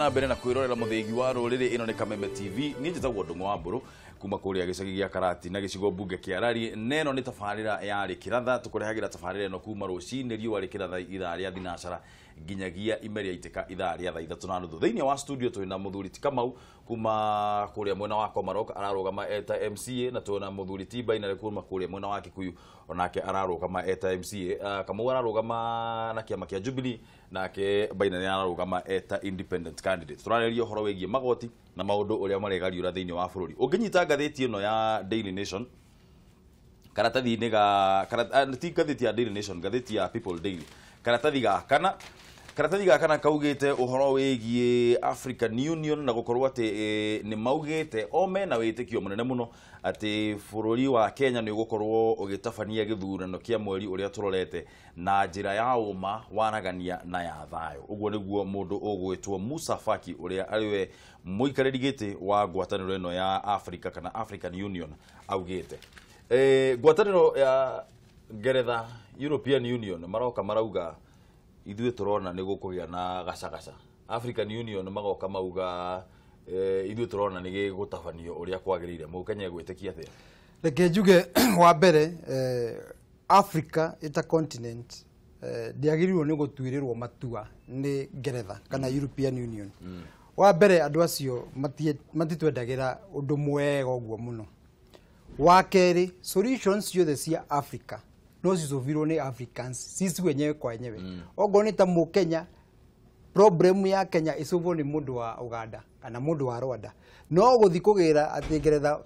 Na mbere na kwĩrorera mũthĩgi wa rũrĩrĩ. Ĩno nĩ Kameme TV. Niĩ njĩtagwo Ndũng'ũ wa Mbũrũ kuma kũrĩa gĩcagi gĩa Karati na gĩcigo mbunge kĩa Rari. Neno nĩ tabarĩra ya Rĩkĩratha. Tũkũrehagĩra tabarĩra ĩno kuma rũcinĩ riũa rĩkĩratha ithaa rĩa thinacara nginyagia ime rĩaitĩka ithaa rĩa thaa 3:30. Thĩinĩ wa studio twĩna mũthuri ti Kamau kuma kũrĩa mwena wa Komarok, ararũgama eta MCA, na twĩna mũthuri ti Bainare kuma kũrĩa mwena wa Kikuyu, onake ararũgama eta MCA. Kamau ararũgama na kĩama kĩa Jubilee, nake Bainare ararũgama eta independent candidate. Tũrarĩria ũhoro wĩgiĩ magoti na maũndũ ũrĩa maregariũra thĩinĩ wa bũrũri. Ũngĩnyita ngathĩti ĩno ya Daily Nation, karatathi-inĩ ga ti ngathĩti ya Daily Nation, ngathĩti ya People Daily, karatathi ga kana, karatathi ga kana kaugĩte ũhoro wĩgiĩ African Union na gũkorwo atĩ nĩ maugĩte o mena wĩtĩkio mũnene mũno atĩ bũrũri wa Kenya nĩ ũgũkorwo ũgĩtabania gĩthurano kĩa mweri ũrĩa tũrorete na njĩra ya ũma, waragania na ya thayũ. Ũguo nĩguo mũndũ ũgwĩtwo Musa Faki, ũrĩa arĩ we mũikarĩri gĩtĩ wa ngwatanĩro ĩno ya Africa kana African Union, augĩte. Ngwatanĩro ya Ngeretha, European Union, maroka marauga ithuĩ tũrona nĩ gũkũgĩa na gacagaca. African Union magoka mauga ithuĩ tũrona nĩ gĩgũtabanio ũrĩa kwagĩrĩire. Mũkenya egwĩtĩkia atĩa? Reke njuge wa mbere, Africa ita continent ndĩagĩrĩirwo nĩ gũtuĩrĩrwo matua nĩ Ngeretha kana European Union. Wa mbere, andũ acio matitwendagĩra ũndũ mwega ũguo mũno. Wa kerĩ, solutions ciothe cia Africa no cicovirwo nĩ Africans sisi wenyewe kwa wenyewe. Okorwo nĩ ta mũkenya, problem ya Kenya ĩcũvwo nĩ mũndũ wa Uganda kana mũndũ wa Rwanda, no gũthi kũgĩra atĩ Ngeretha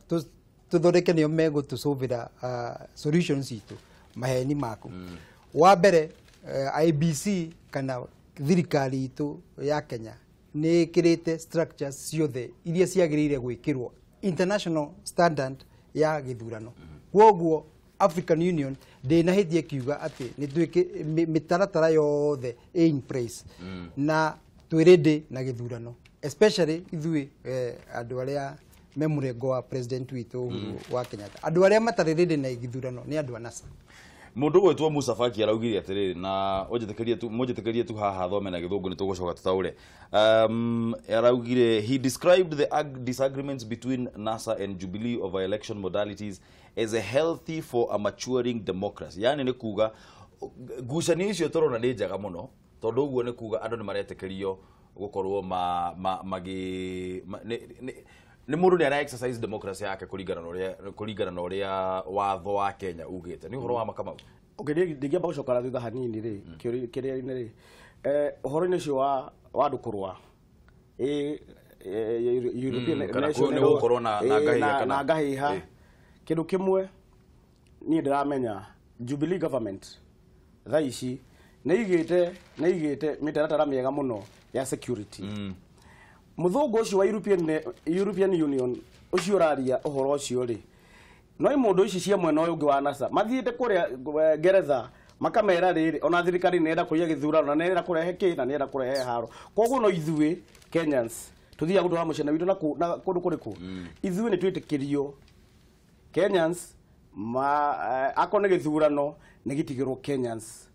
tũthondeke nĩo megũtũcũvĩra solutions citũ, maheni maku. Wa mbere, IBC kana thirikari itũ ya Kenya nĩ ĩkĩrĩte structures ciothe iria ciagĩrĩire gwĩkĩrwo international standard ya gĩthurano. Kwoguo African Union ndĩnahĩtie kiuga atĩ nĩ twĩkĩ mĩtaratara yothe ĩ in place na twĩ ready na gĩthurano, especially ithuĩ andũ arĩa me mũrengo wa president witũ Uhuru wa Kenyatta. Andũ arĩa matarĩ ready na gĩthurano nĩ andũ a NASA. Mũndũ gwĩtwo Musa Faki araugire atĩrĩrĩ, na ũnjĩtĩkĩrie tu, mũnjĩtĩkĩrie tu haha thome na gĩthũngũ, nĩ tũgũcoka tũtaũre. Araugire he described the disagreements between NASA and Jubilee over election modalities as a healthy for a maturing democracy. Yani nĩ kuga ngucanio icio tũrona nĩ njega mũno, tondũ ũguo nĩ kuga andũ nĩ maretĩkĩrio gũkorwo ma, ma, magi ma, nĩ mũndũ nĩ ara exercise democracy yake kũringana na ũrĩa watho wa Kenya ugĩte. Nĩ ũhoro wa makamau? Okay, ndingĩamba gũcoka na thutha hanini rĩ kĩũria-inĩ rĩ, ũhoro-inĩ ũcio wa andũ kũrũa European Kana nation nĩ gũkorwo na ngahĩha na ngahĩha. Kĩndũ kĩmwe niĩ ndĩramenya, Jubilee government thaa ici nĩ igĩte mĩtaratara mĩega mũno ya security. Mũthũngũ ũcio wa European Union ũcio ũraria ũhoro ũcio rĩ, no mũndũ ici cia mwena ũyũ ũngĩ wa NASA mathiĩte kũrĩa Ngeretha makamera rĩrĩ, ona thirikari nĩ ĩrenda kũiya gĩthurano na nĩ ĩrenda kũrehe kĩ na nĩ ĩrenda kũrehe haro. Koguo no ithuĩ Kenyans tũthiaga gũtwara mũciana witũ na kũndũ kũrĩkũ. Ithuĩ nĩ twĩtĩkĩrio Kenyans ma akorwo nĩ gĩthurano nĩ gĩtigĩrwo Kenyans.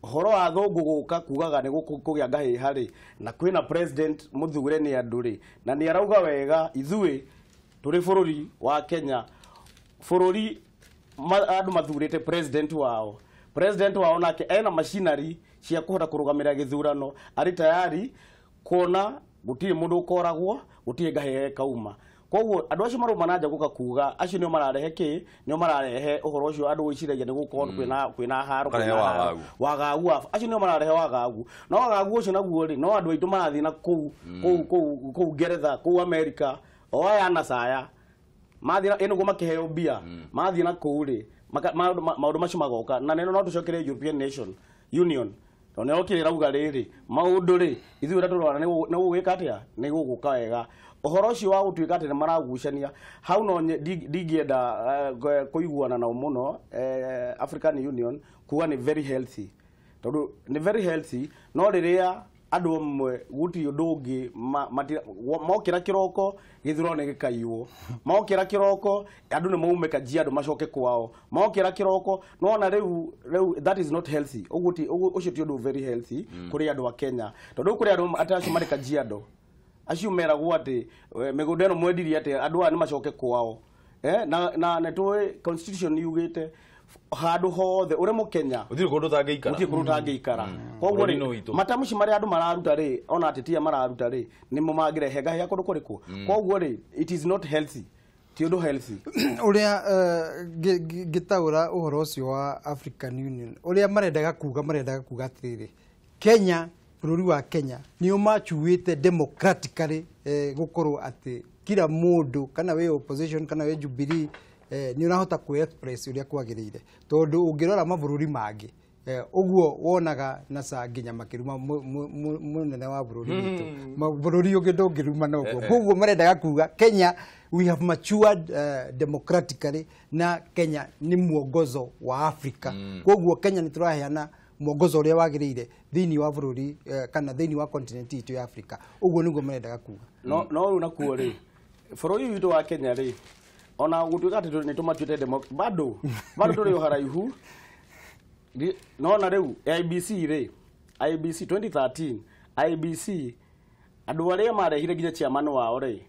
Ũhoro wa thũngũ gũka kugaga nĩ kũgĩa ngahĩha rĩ, na kwĩna president mũthure nĩ andũ rĩ, na nĩ arauga wega ithuĩ tũrĩ bũrũri wa Kenya, bũrũri andũ mathurĩte president wao. President wao nake ena machinery cia kũhota kũrũgamĩrĩra gĩthurano, arĩ tayari kuona gũtirĩ mũndũ ũkoragwo, gũtirĩ ngahĩha kauma. Koguo andũ acio marauma na nja gũka kuga acio nĩo mararehe kĩ, nĩo mararehe ũhoro ũcio andũ gwĩciragia nĩ gũkorwo kwĩna haro, Makarehe kwĩna haro. wagagu. Wagagu acio nĩo mararehe wagagu, no wagagu ũcio naguo rĩ, no andũ aitũ marathiĩ na kũu Ngeretha, kũu America, o aya anacaya mathiĩ ĩ nĩguo makĩheo mbia mathiĩ na kũu rĩ, maũndũ macio magoka na neno. No tũcokere European Nation Union tondũ nĩo kĩrĩ rauga rĩrĩ maũndũ rĩ, ithuĩ ũrĩa tũrona nĩ gũgwĩka atĩa, nĩ gũgũka wega. Ũhoro ũcio wa gũtuĩka atĩ nĩ maragucania hau, no ndingĩenda kũiguana nao mũno. African Union kuga nĩ very healthy, tondũ nĩ very healthy, no rĩrĩa andũ amwe gũtirĩ ũndũ ũngĩ mokĩra kĩroko gĩthurano nĩ gĩkaiywo, mokĩra kĩroko andũ nĩ maume Kajiado macoke kwao, mokĩra kĩroko nona rĩu that is not healthy. Ũguo ti ũcio ti ũndũ very healthy kũrĩ andũ a Kenya, tondũ kũrĩ andũ acio marĩ Kajiado. Acio meragwo atĩ mĩgũnda ĩno mwendirie atĩ andũ aya nĩ macoke kwao. Na nĩ tũĩ constitution yugĩte handũ hothe ũrĩ mũkenya gũtirĩ kũndũ ũtangĩikara. Gũtirĩ kũndũ ũtangĩikara. Koguo rĩ matamshi marĩa andũ mararuta rĩ ona atetia mararuta rĩ nĩmo mangĩrehe ngahĩa kũndũ kũrĩkũ. Koguo rĩ it is not healthy. Ti ũndũ healthy. Ũrĩa ngĩtaũra ũhoro ũcio wa African Union ũrĩa marendaga kuga atĩrĩrĩ Kenya bũrũri wa Kenya nĩ ũmachuĩte democratically gũkorwo atĩ kila mũndũ kana wĩ opposition kana wĩ Jubilee nĩ ũrahota kwĩ express ũrĩa kwagĩrĩire tondũ ũngĩrora mabũrũri mangĩ ũguo wonaga na sa nginya makĩruma mũnene wa bũrũri witũ bũrũri ũngĩ ndũngĩruma na ũguo. Koguo marendaga kuga Kenya we have matured democratically na Kenya nĩ mwongozo wa Africa. Koguo Kenya nĩ tũraheana mwongozo ũrĩa wagĩrĩire thĩinĩ wa bũrũri kana thĩinĩ wa continent itũ ya Africa. Ũguo nĩguo marendaga kuga. No rĩu nakuo rĩ bũrũri witũ wa Kenya rĩ ona gũtuĩka atĩ nĩ tũmatuĩte bado tũrĩ o haraihu. Nona rĩu IBC rĩ IBC 2013 IBC andũ arĩa marehire nginya chairman wao rĩ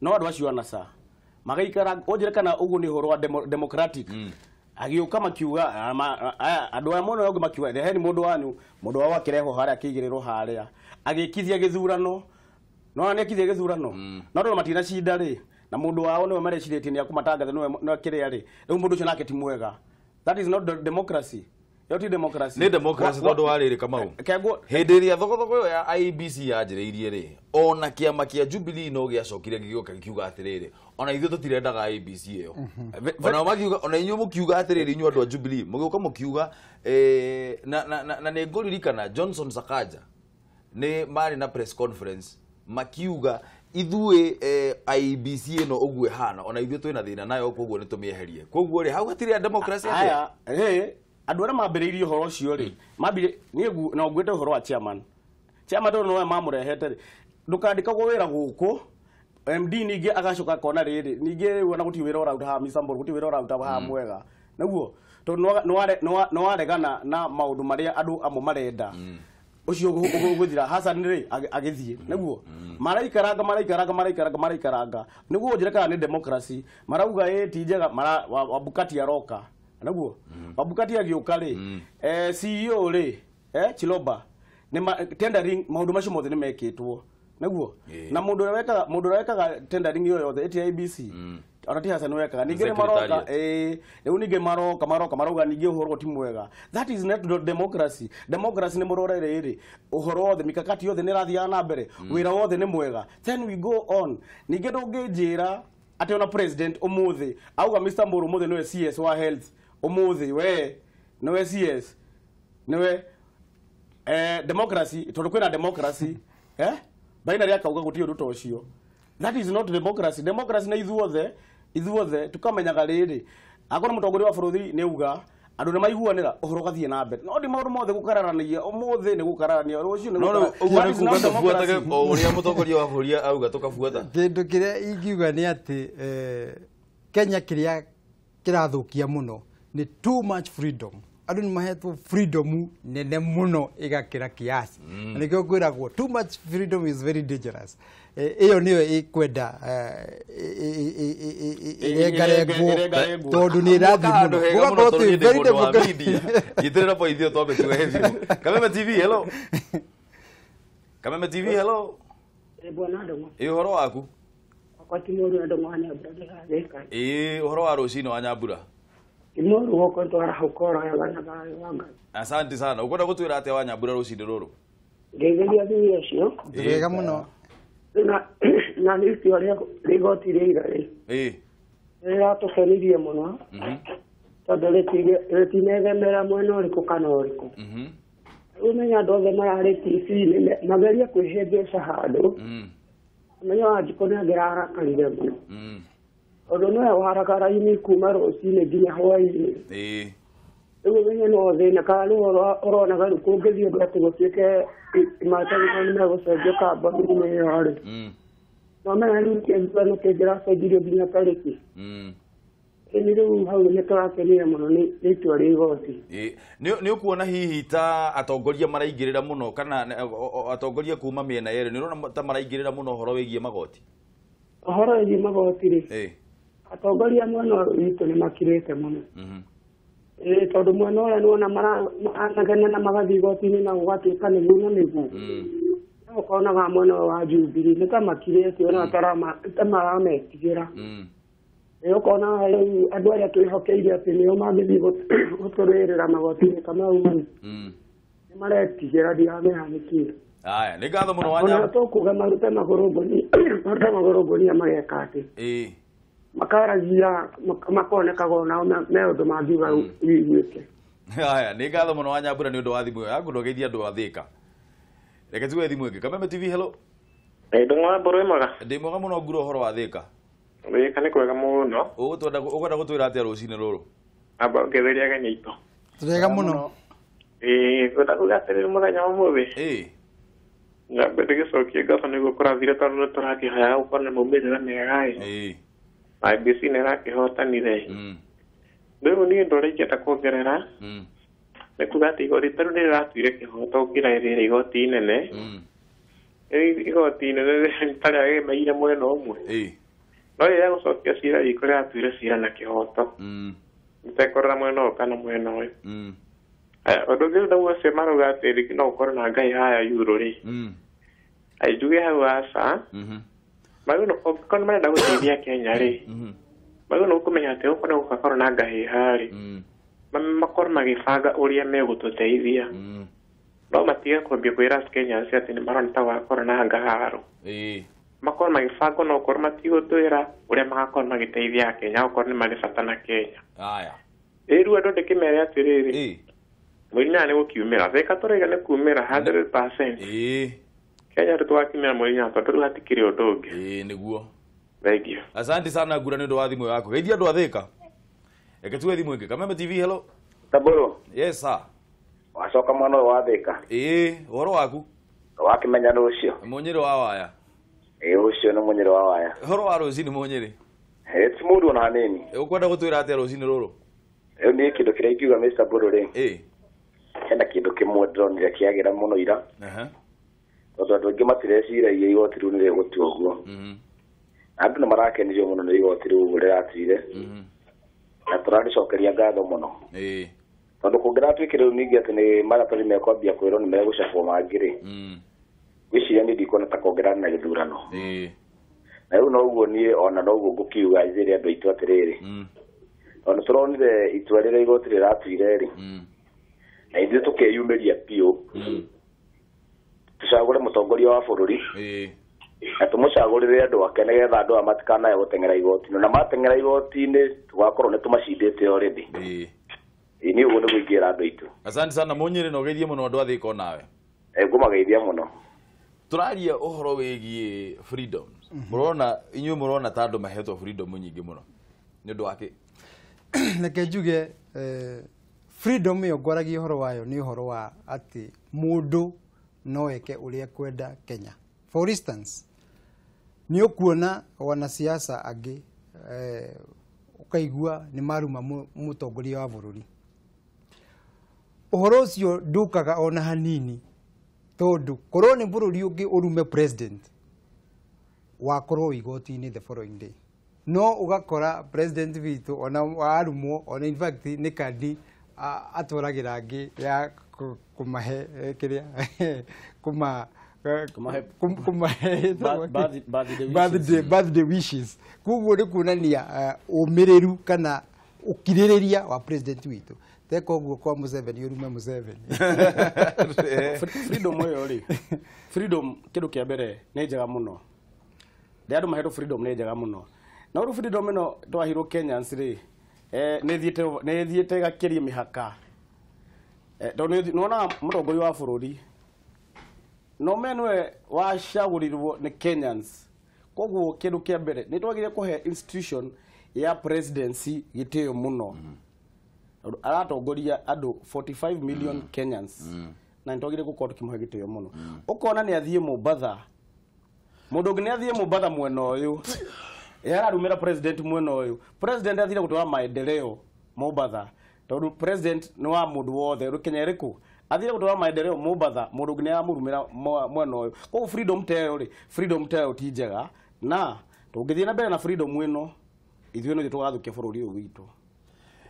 no andũ acio anasa magaikara ũnjĩre kana ũguo nĩ ũhoro wa democratic. Agĩũka makiuga andũ aya mũno ũngĩ makiuga reheni mũndũ wanyu mũndũ wao akĩrehwo harĩa akĩigĩrĩrwo harĩa agĩkithia gĩthurano no nĩ akithia gĩthurano no andũ matinacinda rĩ na mũndũ wao nĩwe marecirĩtie nĩ akũmatangatha nĩwe kĩrĩa rĩ rĩu mũndũ ũcio nake ti mwega. That is not democracy. Yo ti democracy. Nĩ democracy tondũ wa rĩrĩ Kamau. Hĩndĩ ĩrĩa thogothogũ ĩyo ya IEBC yanjĩrĩirie rĩ ona kĩama kĩa Jubilee no gĩacokire gĩgĩũka gĩkiuga atĩrĩrĩ ona ithuĩ tũtirendaga IEBC ĩyo. Ona makiuga ona inyuĩ mũkiuga atĩrĩrĩ inyuĩ andũ a Jubilee mũgĩũka mũkiuga na nĩ ngũririkana Johnson Sakaja nĩ marĩ na press conference makiuga ithuĩ IEBC ĩno ũguo ĩhana ona ithuĩ twĩna thĩna nayo koguo nĩ tũmĩeherie. Koguo rĩ hau hatirĩ democracy atĩa? Aya andũ arĩa mambĩrĩirie ũhoro ũcio rĩ mambire niĩ no ngwĩte ũhoro wa chairman. Chairman tondũ nowe mamũrehete rĩ ndũkandĩkagwo wĩra gũkũ MD ningĩ agacoka akona rĩrĩ ningĩ rĩu ona gũtirĩ wĩra ũraruta haha Mr. Mburu gũtirĩ wĩra ũraruta haha mwega nĩguo tondũ nĩ waregana na maũndũ marĩa andũ amwe marenda ucio uguthira Hassan ri agithie niguo maraikaranga maraikaranga maraikaranga maraikaranga niguo njire kana ni democracy marauga ti njega mara Wabukati aroka niguo Wabukati agiuka ri CEO ri Chiloba ni tendering maundu macio mothe ni mekitwo niguo na mundu wekaga tendering yo yothe eti IBC ona ti Hassan wekaga ningi maroka riu ningi maroka maroka marauga ningi uhoro ti mwega. That is not democracy. Democracy ni murore riri uhoro wothe mikakati yothe ni rathiaga na mbere wira wothe ni mwega then we go on. Ningi ndunginjira ati ona president umuthi auga Mr. Mburu umuthi niwe CS wa health umuthi we niwe CS niwe democracy tondu kwina democracy binary akauga guti undu ta ucio. That is not democracy. Democracy na ithuothe ithuothe tukamenyaga riri akorwo mutongoria wa bururi ni uga andu ni maiguanira uhoro gathie na mbere no ndi maundu mothe gukararania umuthi ni gukararania rucio ni gukararania no ni kuga tubuatage o uria mutongoria wa bururi auga tukabuata. Kindu kiria ingiuga ni ati Kenya kiria kirathukia muno ni too much freedom. Andu ni mahetwo freedom nene muno igakira kiasi na nikio kwiragwo too much freedom is very dangerous. Iyo niyo ikwenda irengarengwo tondu ni irathi muno gugakorwo ti very democratic. Gitĩrĩra po ithuĩ twambe tuoe thimũ. Kameme TV hello. Kameme TV hello. Bwana Ndung'u. Ĩ ũhoro waku? Wakwa ti mũru Ndung'u wa Nyambura ndĩrathĩka. Ĩ ũhoro wa rũcinĩ wa Nyambura? Mũru gũkũ twara hũkora na thayũ wa Ngai. Asante sana. Ukwenda gũtwĩra atĩa wa Nyambura rũcinĩ rũrũ? Ngeithĩria athuri acio. Wega mũno. Na nĩ itua rĩa igoti rĩa ira rĩ. Rĩratũkenirie mũno. Tondũ rĩtinegemera mwena ũrĩkũ kana ũrĩkũ. Rĩu menya andũ othe mararĩ TV-inĩ magerie kwĩhĩngĩca handũ. Menya Wanjikũ nĩ angĩrarakarire mũno. Tondũ nĩwe waraga raini kuma rũcinĩ nginya hwaĩ-inĩ. Rĩu ũmenye no thĩna kana nĩwe ũronaga rĩu kũngĩthiĩ ũndũ atĩ gũtuĩke maratathi nĩ megũcenjio kambuni-inĩ ĩyo rĩ. No menya rĩu kĩthurano kĩngĩracenjirio nginya tarĩki. Ĩni rĩu hau nĩ tũrakenire mũno nĩ itua rĩa igoti. Nĩ ũkuona hihi ta atongoria maraingĩrĩra mũno kana atongoria kuma mĩena yerĩ nĩ ũrona ta maraingĩrĩra mũno ũhoro wĩgiĩ magoti? Ũhoro wĩgiĩ magoti rĩ, atongoria mwena witũ nĩ makirĩte mũno. Tondũ mwena ũrĩa nĩwona maranegena na magathiĩ igoti-inĩ na gũgatuĩka nĩguo na nĩguo. No ũkonaga mwena ũyũ wa Jubilee nĩ ta makirĩte ona ta marametigĩra. Ũkona rĩu andũ arĩa twĩhokeire atĩ nĩo mangĩthiĩ gũtũrũĩrĩra magoti-inĩ ta mau nĩ maretigĩra ndiramenya nĩkĩ. Aya, nĩ ngatho mũno Wanyama. Ona tũkuga marute magũrũ ngũnia mageka atĩ. Makaragia makonekaga onao me ũndũ mangiuga wĩiguĩke. Aya, nĩ ngatho mũno Wanyambura nĩ ũndũ wa thimũ ĩyo yaku ndũgeithie andũ a Thĩka. Reke tuge thimũ ĩngĩ. Kameme TV, hello. Ndũng'ũ wa Mbũrũ wĩ mwega? Ndĩ mwega mũno ngura ũhoro wa Thĩka. Thĩka nĩ kwega mũno. Ũkwenda gũtwĩra atĩa rũcinĩ rũrũ? Amba ũngetherie ageni aitũ. Twega mũno. Ngwenda kuga atĩrĩrĩ mũthenya wa ũmũthĩ. Nyambe ndĩgĩcokie ngatho nĩguo kũrathire tondũ nĩ tũrakĩhoyaga gũkorwo na maumĩrĩra mega ĩ. IEBC nĩ ĩrakĩhotanire. Rĩu niĩ ũndũ ũrĩa ingĩenda kuongerera nĩ kuga atĩ igoti ta rĩu nĩ rĩratuire kĩhoto gũkĩra rĩrĩa igoti inene. Igoti inene ta rĩagemeire mwena ũmwe. No rĩrĩa gũcokia cira riko rĩratuire cira na kĩhoto. Rĩtekũrora mwena ũyũ kana mwena ũyũ. Ũndũ ũngĩ naguo ũcio marauga atĩ no gũkorwo na ngai haya yuro rĩ. Njuge hau aca. Magĩrĩirwo marenda gũteithia Kenya rĩ. Magĩrĩirwo kũmenya atĩ gũkũ nĩ gũgakorwo na ngahĩha rĩ. Makorwo magĩbanga ũrĩa megũtũteithia. No matige kwambia kwĩra Kenyans atĩ nĩ marona ta gũgakorwo na ngaharo. Makorwo magĩbanga no okorwo matigũtwĩra ũrĩa magakorwo magĩteithia Kenya okorwo nĩ marĩ bata na Kenya. Aya. Rĩu andũ ndĩkĩmere atĩrĩrĩ. Mweri inyanya nĩ gũkiumĩra. Thĩka tũraiga nĩ kumĩra 100%. Kenya nĩ twakiumĩra mweri inyanya tondũ rĩu hatikĩrĩ ũndũ ũngĩ. Nĩguo. Thank you. Asante sana Ngura nĩ ũndũ wa thimũ yaku. Geithia andũ a Thĩka. Reke tuge thimũ ĩngĩ. Kameme TV, hello. Tabũrũ. Yes sir. Wacoka mwana ũyũ wa Thĩka. Ũhoro waku? Wakĩmenya nĩ ũcio. Mũnyĩrĩ wa waya. Ũcio nĩ mũnyĩrĩ wa waya. Ũhoro wa rũcinĩ mũnyĩrĩ? Ti mũru ona hanini. Ũkwenda gũtwĩra atĩa rũcinĩ rũrũ? Rĩu niĩ kĩndũ kĩrĩa ingiuga Mr. Mbũrũ rĩ. Hena kĩndũ kĩmwe ndĩronire kĩagĩra mũno ira. Tondũ andũ aingĩ matireciragia igoti rĩu nĩ rĩgũtua ũguo. Andũ nĩ marakenirio mũno nĩ igoti rĩu ũguo rĩratuire. Na tũrarĩcokeria ngatho mũno. Tondũ kũngĩratuĩkire rĩu ningĩ atĩ nĩ maratathi mekwambia kwĩrwo nĩ megũcabwo mangĩ rĩ. Ngwĩciria niĩ ndikuona ta kũngĩrarĩ na gĩthurano. Na rĩu noguo niĩ ona noguo ngũkiuga njĩre andũ aitũ atĩrĩrĩ. Tondũ tũronire itua rĩrĩa igoti rĩratuire rĩ. Na ithuĩ tũkeyumĩria biũ. Tũcagũre mũtongoria wa bũrũri. Na tũmũcagũrĩre andũ ake nĩgetha andũ aya matikanae gũteng'era igoti-inĩ. Na mateng'era igoti-inĩ tũgakorwo nĩ tũmacindĩte already. Niĩ ũguo nĩguo ingĩra andũ aitũ. Asante sana Mũnyĩrĩ na ũgeithie mũno andũ a Thĩka onawe. Ngũmageithia mũno. Tũraria ũhoro wĩgiĩ freedoms. Mũrona inyuĩ mũrona ta andũ mahetwo freedom nyingĩ mũno. Nĩ ũndũ wa kĩ? Reke njuge freedom ĩyo ngwaragia ũhoro wayo nĩ ũhoro wa atĩ mũndũ no eke ũrĩa kwenda Kenya. For instance, nĩ ũkuona wanasiasa angĩ ũkaigua nĩ maruma mũtongoria wa bũrũri. Ũhoro ũcio ndũkaga ona hanini tondũ korwo nĩ bũrũri ũngĩ ũrume president wakorwo igoti-inĩ the following day. No ũgakora president witũ ona warumwo ona in fact nĩ kandi atwaragĩra angĩ ya kũmahe kĩrĩa kuma birthday wishes. Koguo nĩ kuonania ũmĩrĩru kana ũkirĩrĩria wa president witũ. Teka ũguo kwa Museveni ũrume Museveni. Freedom ĩyo rĩ, freedom kĩndũ kĩa mbere nĩ njega mũno. Rĩrĩa andũ mahetwo freedom nĩ njega mũno. Na ũrĩa freedom ĩno twahirwo Kenyans rĩ, nĩ ĩthiĩte ĩgakĩria mĩhaka. Tondũ nĩwonaga mũtongoria wa bũrũri no menwe wacagũrirwo nĩ Kenyans. Koguo kĩndũ kĩa mbere nĩ twagĩrĩire kũhe institution ya presidency gĩtĩo mũno. Aratongoria andũ 45 million Kenyans. Na nĩ twagĩrĩire gũkorwo tũkĩmũhe gĩtĩo mũno. Ũkona nĩ athiĩ Mombatha. Mũndũ ũngĩ nĩ athiĩ Mombatha mwena ũyũ. Yararumĩra president mwena ũyũ. President athire gũtwara maendeleo Mombatha, tondũ president nĩ wa mũndũ wothe rĩ Kenya ĩrĩkũ, athire gũtwara maendeleo Mombatha, mũndũ ũngĩ nĩ aramũrumĩra mwena ũyũ. Koguo freedom ta ĩyo rĩ, freedom ta ĩyo ti njega, na tũngĩthiĩ na mbere na freedom ĩno ithuĩ no ithuĩ tũgathũkia bũrũri ũyũ witũ,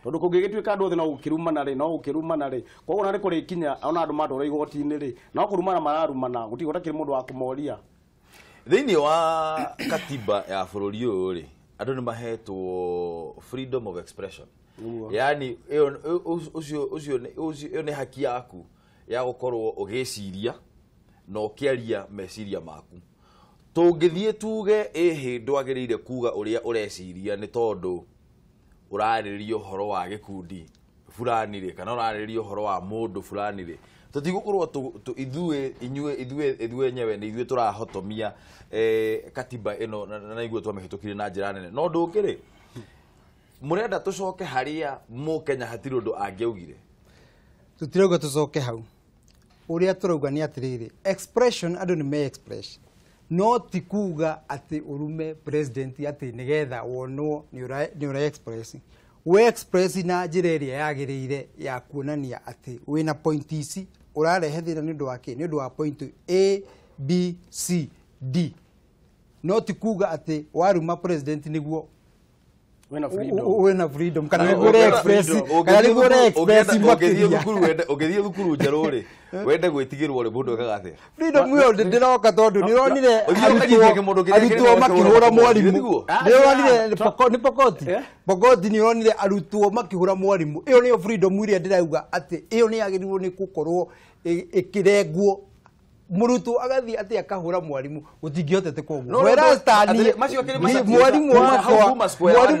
tondũ kũngĩgĩtuĩka andũ othe no gũkĩrumana rĩ, no gũkĩrumana rĩ, koguo ona nĩ kũrĩkinya ona andũ matwarwo igoti-inĩ rĩ, no kũrumana mararumana, gũtirĩ gũtakĩrĩ mũndũ wa kũmoria. Thĩinĩ wa katiba ya bũrũri ũyũ rĩ, andũ nĩ mahetwo freedom of expression. Yaani ĩyo ũcio ũcio ĩyo nĩ haki yaku ya gũkorwo ũgĩciria na ũkĩaria meciria maku. Tũngĩthiĩ tuge ĩhĩ ndwagĩrĩire kuga ũrĩa ũreciria nĩ tondũ ũrarĩrĩria ũhoro wa gĩkundi fulani rĩ, kana ũrarĩrĩria ũhoro wa mũndũ fulani rĩ, tũtigũkorwo ithuĩ inyuĩ ithuĩ ithuĩ enyewe nĩ ithuĩ tũrahotomia katiba ĩno na iguo twamĩhĩtũkirie na njĩra nene. No ũndũ ũngĩ rĩ, mũrenda tũcoke harĩa mũkenya hatirĩ ũndũ angĩaugire. Tũtirauga tũcoke hau. Ũrĩa tũrauga nĩ atĩrĩrĩ, expression andũ nĩ me express, no ti kuga atĩ ũrume president atĩ nĩgetha wonwo nĩ ũra express. We express na njĩra ĩrĩa yagĩrĩire ya kuonania atĩ wĩna point ici, ũrarehe thĩna nĩ ũndũ wa kĩ? Nĩ ũndũ wa point A, B, C, D. No ti kuga atĩ waruma president nĩguo wĩna freedom, wĩna freedom kana nĩguo ũre express, kana nĩguo ũre express makĩria. Ũngĩthiĩ thukuru njerũ rĩ, wende gwĩtigĩrwo rĩ, mũndũ ekaga atĩa? Freedom ĩyo ndĩroka tondũ nĩũronire arutwo makĩhũra mwarimũ, nĩũronire nĩ Pokoti, Pokoti nĩũronire arutwo makĩhũra mwarimũ. Ĩyo nĩyo freedom ĩrĩa ndĩrauga atĩ ĩyo nĩ yagĩrĩirwo nĩ gũkorwo ĩkĩrengwo. Mũrutwo agathiĩ atĩ akahũra mwarimũ, gũtingĩhotete koguo. Whereas ta niĩ mwarimu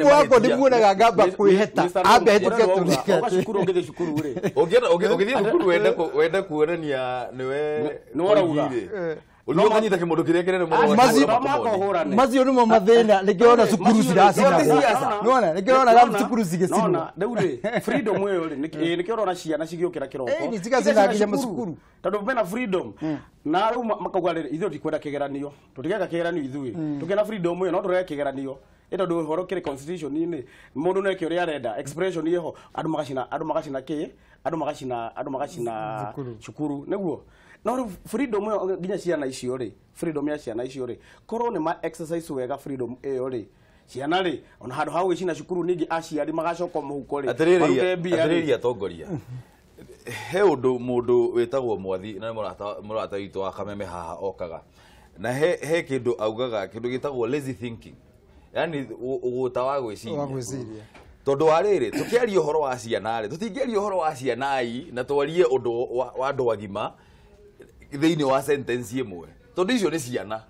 wakwa ndĩmuonaga ngamba kwĩheta, ambe ahĩtũke tũrĩke. Cukuru ũngĩthiĩ cukuru rĩ, ũngĩthiĩ cukuru wende kuonania nĩwe nĩwe ũrauga, ũkanyita kĩmũndũ kĩrĩa kĩnene mũno. Macio nĩmo mathĩna, nĩkĩo ona cukuru ciracinagwo. Nĩwona, nĩkĩo ona cukuru cigĩcinwo. Rĩu rĩ, freedom ĩyo rĩ, nĩkĩo ũrona ciana cigĩũkĩra kĩroko. Ĩni cigacina nginya macukuru. Tondũ mena freedom. Na rĩu makauga rĩrĩ, ithuĩ tũtikwenda kĩgeranio, tũtigeka kĩgeranio ithuĩ. Tũkĩona freedom ĩyo no tũrege kĩgeranio. Ĩ tondũ ũhoro kĩrĩ constitution-inĩ, mũndũ no eke ũrĩa arenda, expression ĩho, andũ magacina, andũ magacina kĩ? Andũ magacina, andũ magacina cukuru, nĩguo. No rĩu freedom ĩyo nginya ciana icio rĩ, freedom ya ciana icio rĩ, korwo nĩ ma exercise wega freedom ĩyo rĩ, ciana rĩ, ona handũ ha gũgĩcina cukuru ningĩ aciari magacoka mũhuko rĩ, marute mbia. Atĩrĩrĩ atongoria, he ũndũ mũndũ wĩtagwo Mwathi na nĩ mũrata witũ wa Kameme haha okaga, na he kĩndũ augaga, kĩndũ gĩtagwo lazy thinking, yaani ũgũta wa gwĩciria. Tondũ wa rĩrĩ, tũkĩaria ũhoro wa ciana rĩ, tũtingĩaria ũhoro wa ciana na twarie ũndũ wa andũ agima thĩinĩ wa sentence ĩmwe, tondũ icio nĩ ciana.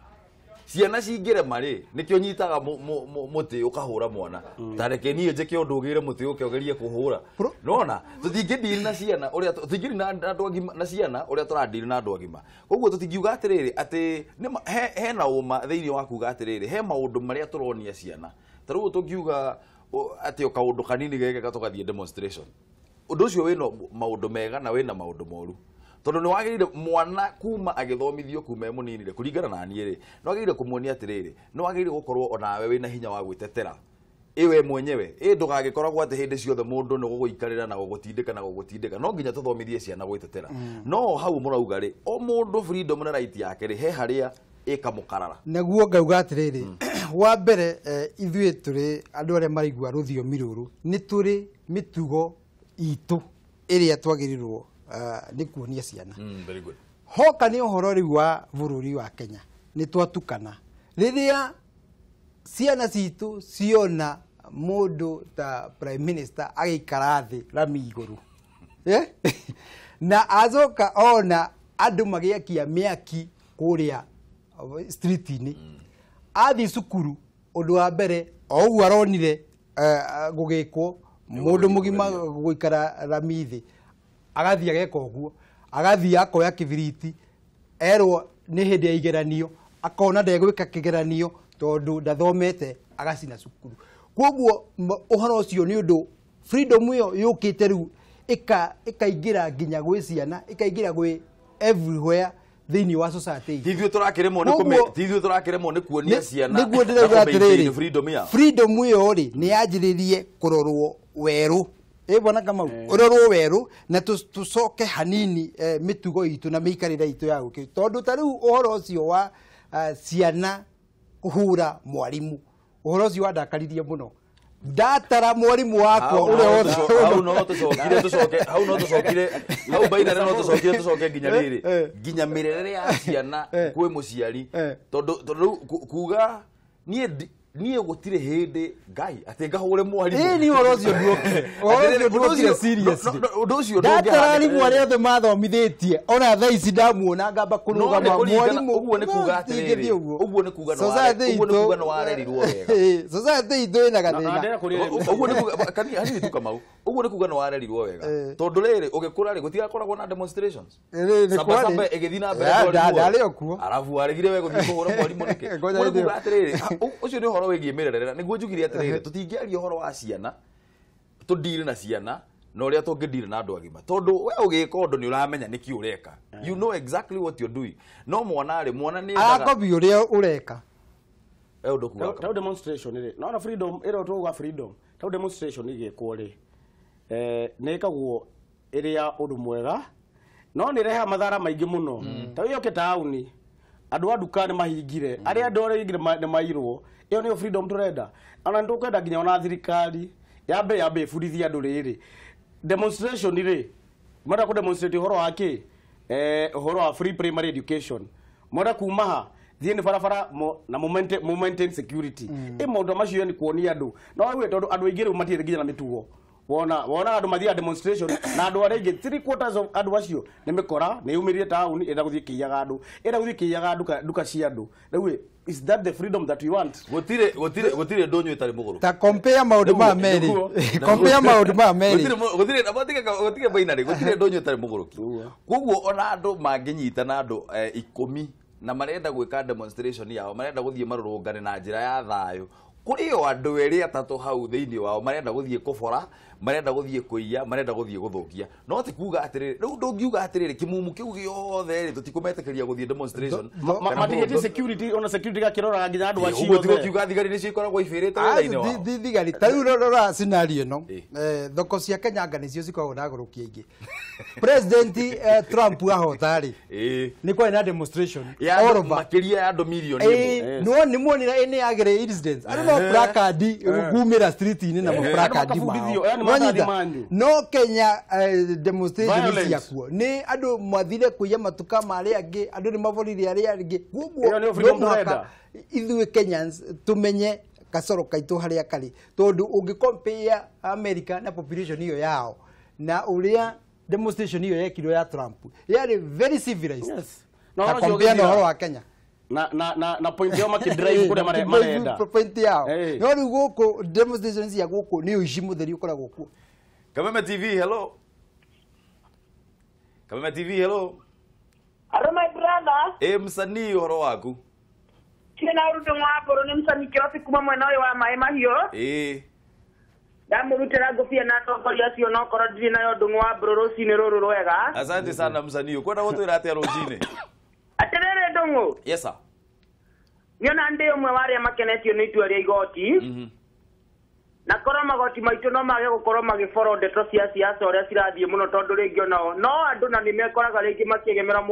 Ciana cingĩrema rĩ, nĩkĩo nyitaga mũtĩ ũkahũra mwana. Ta reke niĩ njĩke ũndũ ũgĩre mũtĩ ũke ũgerie kũhũra. Nĩwona, tũtingĩdeal na ciana ũrĩa tũtingĩdeal na andũ agima, na ciana ũrĩa tũradeal na andũ agima. Koguo tũtingiuga atĩrĩrĩ atĩ hena ũma thĩinĩ wa kuga atĩrĩrĩ, he maũndũ marĩa tũronia ciana. Ta rĩu tũngiuga atĩ o kaũndũ kanini gekeka tũgathiĩ demonstration. Ũndũ ũcio wĩna maũndũ mega na wĩna maũndũ moru. Tondũ nĩ wagĩrĩire mwana kuma agĩthomithio kuma e mũnini rĩ, kũringana na niĩ rĩ, nĩ wagĩrĩire kũmuonia atĩrĩrĩ, nĩ wagĩrĩire gũkorwo onawe wĩna hinya wa gwĩtetera ĩwe mwenyewe. Ĩ ndũgagĩkoragwo atĩ hĩndĩ ciothe mũndũ nĩ gũgũikarĩra na gũgũtindĩka na gũgũtindĩka. No nginya tũthomithie ciana gwĩtetera. No hau mũrauga rĩ, o mũndũ freedom na right yake rĩ, he harĩa ĩkamũkarara. Naguo ngauga atĩrĩrĩ, wa mbere ithuĩ tũrĩ andũ arĩa maraigua rũthiomi rũrũ, nĩ tũrĩ mĩtugo itũ ĩrĩa twagĩrĩirwo nĩ kuonia ciana. Very good. Hoka nĩ ũhoro rĩu wa bũrũri wa Kenya, nĩ twatukana. Rĩrĩa ciana citũ ciona mũndũ ta prime minister agĩikara thĩ rami igũrũ, na acoka ona andũ magĩakia mĩaki kũrĩa street-inĩ, athiĩ cukuru, ũndũ wa mbere o ũguo aronire gũgĩkwo mũndũ mũgima gũikara rami thĩ, agathiĩ ageka ũguo, agathiĩ akoya kĩbiriti, erwo nĩ hĩndĩ ya igeranio, akona ndegwĩka kĩgeranio tondũ ndathomete, agacina cukuru. Koguo ũhoro ũcio nĩ ũndũ freedom ĩyo yũkĩte rĩu ĩkaingĩra nginya gwĩ ciana, ĩkaingĩra gwĩ everywhere Thĩinĩ wa society Ti ithuĩ tũrakĩremwo nĩ kũme ti ithuĩ tũrakĩremwo nĩ kuonia ciana nĩguo ndĩrauga atĩrĩrĩ freedom yao. Freedom ĩyo rĩ nĩ yanjĩrĩrie kũrorwo werũ. Ĩ bwana Kamau, ũrorwo werũ na tũcoke hanini mĩtugo itũ na mĩikarĩre itũ ya gũkĩ, tondũ ta rĩu ũhoro ũcio wa ciana kũhũra mwarimũ, ũhoro ũcio wandakaririe mũno. Ndatara mwarimu wakwa ũrĩa wothe hau no tũcokire tũcoke hau no tũcokire hau bainare no tũcokire tũcoke nginya rĩrĩ nginya mĩrerere ya ciana kwĩ mũciari, tondũ rĩu kuga niĩ niĩ gũtirĩ hĩndĩ Ngai atĩ ngahũre mwarimũ. Ĩĩ ni ũhoro ũcio nduokire. Ũhoro ũcio nduokire seriously. Ũndũ ũcio ndatara arimũ arĩa othe mathomithĩtie ona thaa ici ndamuona ngamba kũrũgama mwarimũ. Ũguo nĩ kuga atĩrĩrĩ, ũguo nĩ kuga nĩ warerirwo wega. Society itũ ĩna gathĩna. Ũguo nĩ kuga hanini tu Kamau, ũguo nĩ kuga nĩ warerirwo wega, tondũ rĩrĩ ũgĩkũra rĩ gũtigakoragwo na demonstrations. Samba ĩgĩthiĩ na mbere ndarĩ o kuo, arabu waregire we gũthiĩ kũhũra mwarimũ nĩkĩ? Ũguo nĩ kuga atĩrĩrĩ, ũcio nĩ ũhoro wĩgiĩ mĩrerere. Nĩguo njugire atĩrĩrĩ, tũtingĩaria ũhoro wa ciana tũndire na ciana na ũrĩa tũngĩndire na andũ agima, tondũ we ũgĩka ũndũ nĩ ũramenya nĩkĩ ũreka. You know exactly what you're doing. No mwana rĩ, mwana nĩ arakobi ũrĩa ũreka. Ũndũ kuga tau demonstration rĩ, no freedom ĩro tũuga freedom tau demonstration ĩgĩkwo rĩ, nĩ ĩkagwo ĩrĩ ya ũndũ mwega, no nĩ ĩrehaga mathara maingĩ mũno. Ta ĩyo taũni andũ a nduka nĩ mahingire, arĩa andũ arĩa aingĩ nĩ mairwo. Ĩyo nĩyo freedom tũrenda. Ona nĩ tũkwenda nginya ona thirikari yambe ĩbundithie andũ rĩrĩ demonstration rĩ, marenda kũ demonstrate ũhoro wa kĩ, ũhoro wa free primary education, marenda kuma ha thiĩ nĩ barabara na mo maintain security. Ĩ maũndũ macio nĩ kuonia andũ no rĩu, tondũ andũ aingĩ rĩu matirĩ nginya na mĩtugo. Wona andũ mathiaga demonstration na andũ arĩa aingĩ 3/4 of andũ acio nĩ mĩkora, nĩ yumĩrire taũni ĩrenda gũthiĩ kĩiyaga andũ, ĩrenda gũthiĩ kĩiyaga nduka cia andũ. Rĩu is that the freedom that we want? Gũtirĩ gũtirĩ gũtirĩ ndũnyũ ĩtarĩ mũgũrũ. Ta compare maũndũ ma merĩ. Compare maũndũ ma merĩ. Gũtirĩ gũtirĩ bainarĩ, gũtirĩ ndũnyũ ĩtarĩ mũgũrũki. Koguo ona andũ mangĩnyitana andũ 10 na marenda gwĩka demonstration yao, marenda gũthiĩ marũrũngane na njĩra ya thayũ, kũrĩ o andũ erĩ atatũ hau thĩinĩ wao marenda gũthiĩ kũbora, marenda gũthiĩ kũiya, marenda gũthiĩ gũthũkia. No ti kuga atĩrĩrĩ, rĩu ndũngiuga atĩrĩrĩ kĩmumu kĩu gĩothe rĩ tũtikũmetĩkĩria gũthiĩ demonstration. Matigĩtie security, ona security gakĩroraga nginya andũ acio. Ũguo tiguo kiuga thigari nĩcio ikoragwo ibĩrĩte wĩra-inĩ wao. Thigari ta rĩu rora scenario ĩno, thoko cia Kenyanga nĩcio cikoragwo na agũrũki aingĩ. President Trump ahota rĩ, nĩ kwarĩ na demonstration all over, makĩria ya andũ mirioni ĩmwe. No nĩ muonire nĩ yagĩrĩ incidents, andũ no placard kumĩra street-inĩ na maplacard mao. No Kenya demonstration ciakuo nĩ andũ mathire kũiya matuka ma arĩa angĩ, andũ nĩ maborire arĩa angĩ. Koguo no mũhaka ithuĩ Kenyans tũmenye kasoro kaitũ harĩa karĩ, tondũ ũngĩ compare America na population ĩyo yao na ũrĩa demonstration ĩyo yekirwo ya Trump yarĩ very civilized. Yes. Na compare na ũhoro wa Kenya na point yao makidrive kũrĩa marenda point yao. No rĩu gũkũ demonstration cia gũkũ nĩ ũici mũtheri ũkoragwo kuo. Kameme TV, hello. Kameme TV, hello. Hello my brother. Msanii ũhoro waku? Kina rudu mwaboro ni msanii kirofi kuma mwena ũyũ wa maĩ mahiũ. Ndamũrutĩra ngũbia na atongoria acio no korwo ndirĩ nayo Ndung'u wa Mbũrũ rũcinĩ rũrũ rwega. Asante sana msanii. Ũkwenda gũtwĩra atĩa rũcinĩ? Atĩrĩrĩ Ndung'u. Yes sir. Niona ndĩ ũmwe wa arĩa makenetio nĩ itua rĩa igoti. Na korwo magoti maitũ no mage gũkorwo magĩboro ndeto cia siasa ũrĩa cirathiĩ mũno, tondũ rĩngĩ onao no andũ na nĩmekoraga rĩngĩ makĩegemera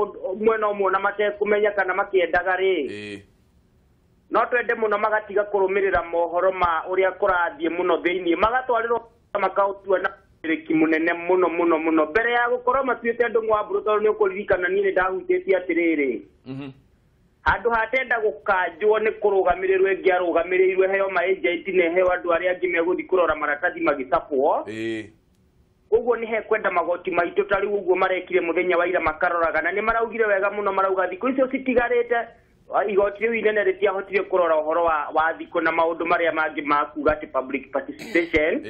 mwena ũmwe na matekũmenya kana makĩendaga rĩ. No twende mũno magatiga kũrũmĩrĩra mohoro ma ũrĩa kũrathiĩ mũno thĩinĩ, magatwarĩrwo makaũtua na ũrĩki mũnene mũno mũno mũno mbere ya gũkorwo matuĩte Ndung'u wa Mbũrũ, tondũ nĩ ũkũririkana niĩ nĩ ndahutĩtie atĩrĩrĩ, handũ hatenda gũkanjwo nĩ kũrũgamĩrĩrwo ĩngĩ arũgamĩrĩirwo heo maagent na heo andũ arĩa angĩ megũthiĩ kũrora maratathi magĩcabwo. Koguo nĩ hekwenda magoti maitũ ta rĩu ũguo marekire mũthenya wa ira makaroraga, na nĩ maraugire wega mũno, marauga thikũ icio citigarĩte igoti rĩu inene rĩtiahotire kũrora ũhoro wa thikũ na maũndũ marĩa mangĩ ma kuga atĩ public participation.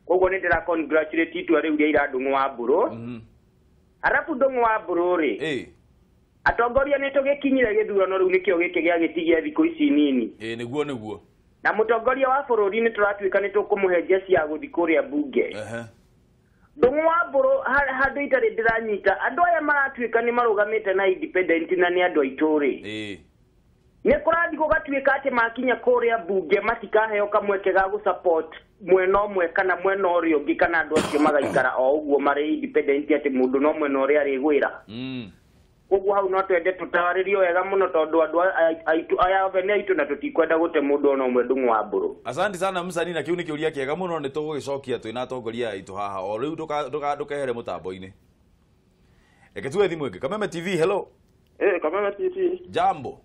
Koguo nĩ ndĩra congratulate itua rĩu rĩa ira Ndung'u wa Mbũrũ. Arabu Ndung'u wa Mbũrũ rĩ, atongoria nĩ tũgĩkinyire gĩthurano rĩu nĩkĩo gĩkĩ gĩagĩtigia thikũ ici nini. Nĩguo nĩguo. Na mũtongoria wa bũrũri nĩ tũratuĩka nĩ tũkũmũhe njeci ya gũthiĩ kũrĩa mbunge. Ndung'u wa Mbũrũ handũ itarĩ ndĩranyita andũ aya maratuĩka nĩ marũgamĩte na independent na nĩ andũ aitũ rĩ. Nĩ kũrathiĩ gũgatuĩka atĩ makinya kũrĩa mbunge matikaheo kamweke ga gũ-support mwena ũmwe kana mwena ũrĩa ũngĩ, kana andũ acio magaikara o ũguo marĩ independent atĩ mũndũ no mwena ũrĩa arĩgwĩra. Koguo hau no twende tũtarĩrio wega mũno tondũ andũ aitũ aya othe nĩ aitũ na tũtikwenda gũte mũndũ ona ũmwe Ndung'u wa Mbũrũ. Asante sana msanii, na kĩu nĩ kĩũria kĩega mũno, nĩ tũgũgĩcokia twĩna atongoria aitũ haha o rĩu, ndũkehere mũtambo-inĩ. Reke tuwe thimũ ĩngĩ. Kameme TV, hello. Kameme TV. Jambo.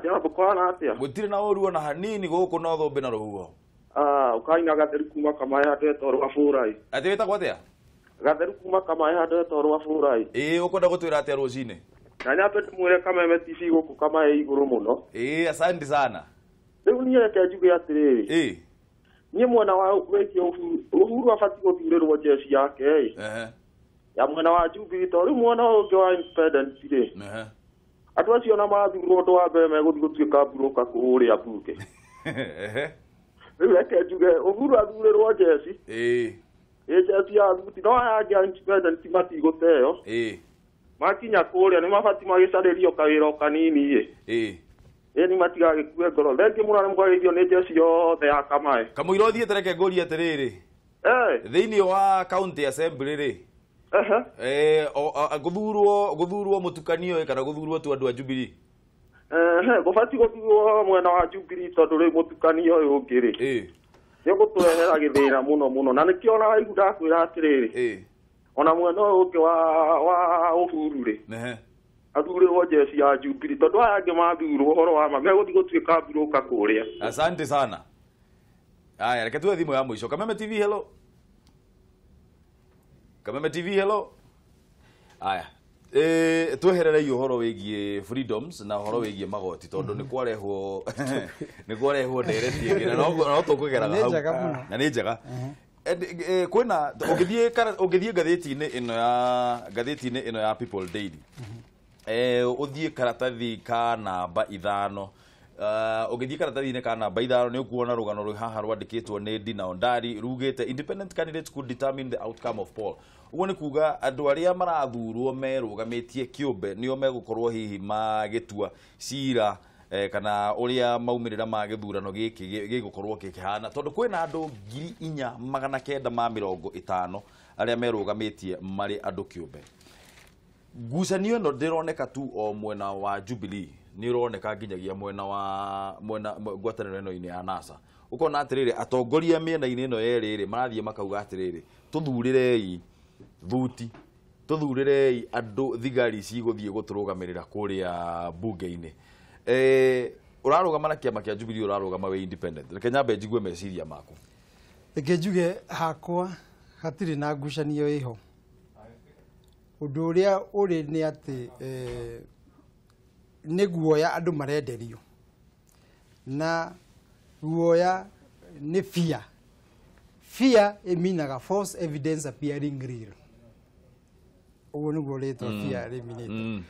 Jambo, kwana atĩa? Gũtirĩ na ũru ona hanini gũkũ no thũmbĩ na rũhuho. Ũkaina Gatheru kuma Kamaĩ handũ hetagwo rwa Bũrai. Atĩ wĩtagwo atĩa? Gatheru kuma Kamaĩ handũ hetagwo rwa Bũrai. Ũkwenda gũtwĩra atĩa rũcinĩ? Na nyambe ndĩmwĩre Kameme TV gũkũ Kamaĩ igũrũ mũno. Asante sana. Rĩu niĩ reke njuge atĩrĩrĩ. Niĩ mwena wa wĩkie Uhuru abatiĩ gũthurĩrwo jeshi yake ĩ. Ya mwena wa Jubilee, tondũ rĩu mwena ũyũ ũngĩ wa independent rĩ. Andũ acio ona mathurwo ũndũ wa mbere megũthiĩ gũtuĩka mburũka kũrĩa mbunge. Rĩu reke njuge Uhuru athurĩrwo jeshi. Jeshi ya thuti no aya angĩ a independent matigũteo. Makinya kũrĩa nĩ mabatiĩ magĩcarĩrio kawĩra o kanini ĩ. Nĩ matigagĩkue ngoro. Thengiũ mũno nĩ mũkageithio nĩ jeshi yothe ya Kamaĩ. Kamũira ũthiĩte reke ngũrie atĩrĩrĩ. Thĩinĩ wa county assembly rĩ. Gũthurwo mũtukanio kana gũthurwo tu andũ a Jubilee? Gũbatiĩ gũthurwo mwena wa Jubilee tondũ rĩu mũtukanio ũyũ ũngĩ rĩ. Nĩ ũgũtũrehera gĩthĩna mũno mũno, na nĩkĩo ona waigu ndakwĩra atĩrĩrĩ. Ona mwena ũyũ ũngĩ wa Uhuru rĩ. Athurĩrwo jeshi ya Jubilee tondũ aya angĩ mathurwo ũhoro wa ma megũthiĩ gũtuĩka mburũka kũrĩa. Asante sana. Aya, reke tuwe thimũ ya mũico. Kameme TV, hello. Kameme TV, hello. Aya. Twehererei ũhoro wĩgiĩ freedoms na ũhoro wĩgiĩ magoti tondũ nĩ kwarehwo ndereti ĩngĩ na no tũkũgeraga hau. Na nĩ njega. Kwĩna ũngĩthiĩ ngathĩti-inĩ ĩno ya People Daily. Ũthiĩ karatathi ka namba 5. Ũngĩthiĩ karatathi-inĩ ka namba 5 nĩ ũkuona rũgano rwĩ haha rwandĩkĩtwo nĩ Dina Ondari rugĩte independent candidates could determine the outcome of poll. Ũguo nĩ kuga andũ arĩa marathurwo merũgamĩtie kĩũmbe nĩo megũkorwo hihi magĩtua cira kana ũrĩa maumĩrĩra ma gĩthurano gĩkĩ gĩgũkorwo gĩkĩhana, tondũ kwĩna andũ 4,950 arĩa merũgamĩtie marĩ andũ kĩũmbe. Ngucanio ĩno ndĩroneka tu o mwena wa Jubilee, nĩ ũroneka nginyagia mwena wa mwena ngwatanĩro ĩno-inĩ ya NASA. Ũkona atĩrĩrĩ atongoria mĩena-inĩ ĩno yerĩ rĩ marathiĩ makauga atĩrĩrĩ tũthurĩrei thuti, tũthurĩrei andũ thigari cigũthiĩ gũtũrũgamĩrĩra kũrĩa mbunge-inĩ. Ũrarũgama na kĩama kĩa Jubilee, ũrarũgama wĩ independent. Reke nyambe njigue meciria maku. Reke njuge hakwa hatirĩ na ngucanio ĩho. Ũndũ ũrĩa ũrĩ nĩ atĩ nĩ guoya andũ marenderio, na guoya nĩ fear. Fear ĩminaga false evidence appearing real. Ũguo nĩguo rĩtwa fear rĩminĩte.